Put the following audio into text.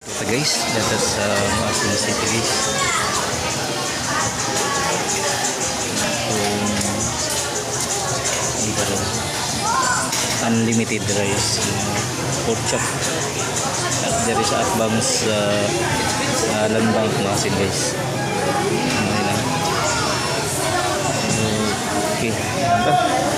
Ito guys, dito sa Maasin City, guys. Kung dito rin, unlimited rice na pork chop. At there is atbang sa Land Bank Maasin, guys. Ano lang. Okay. Ito.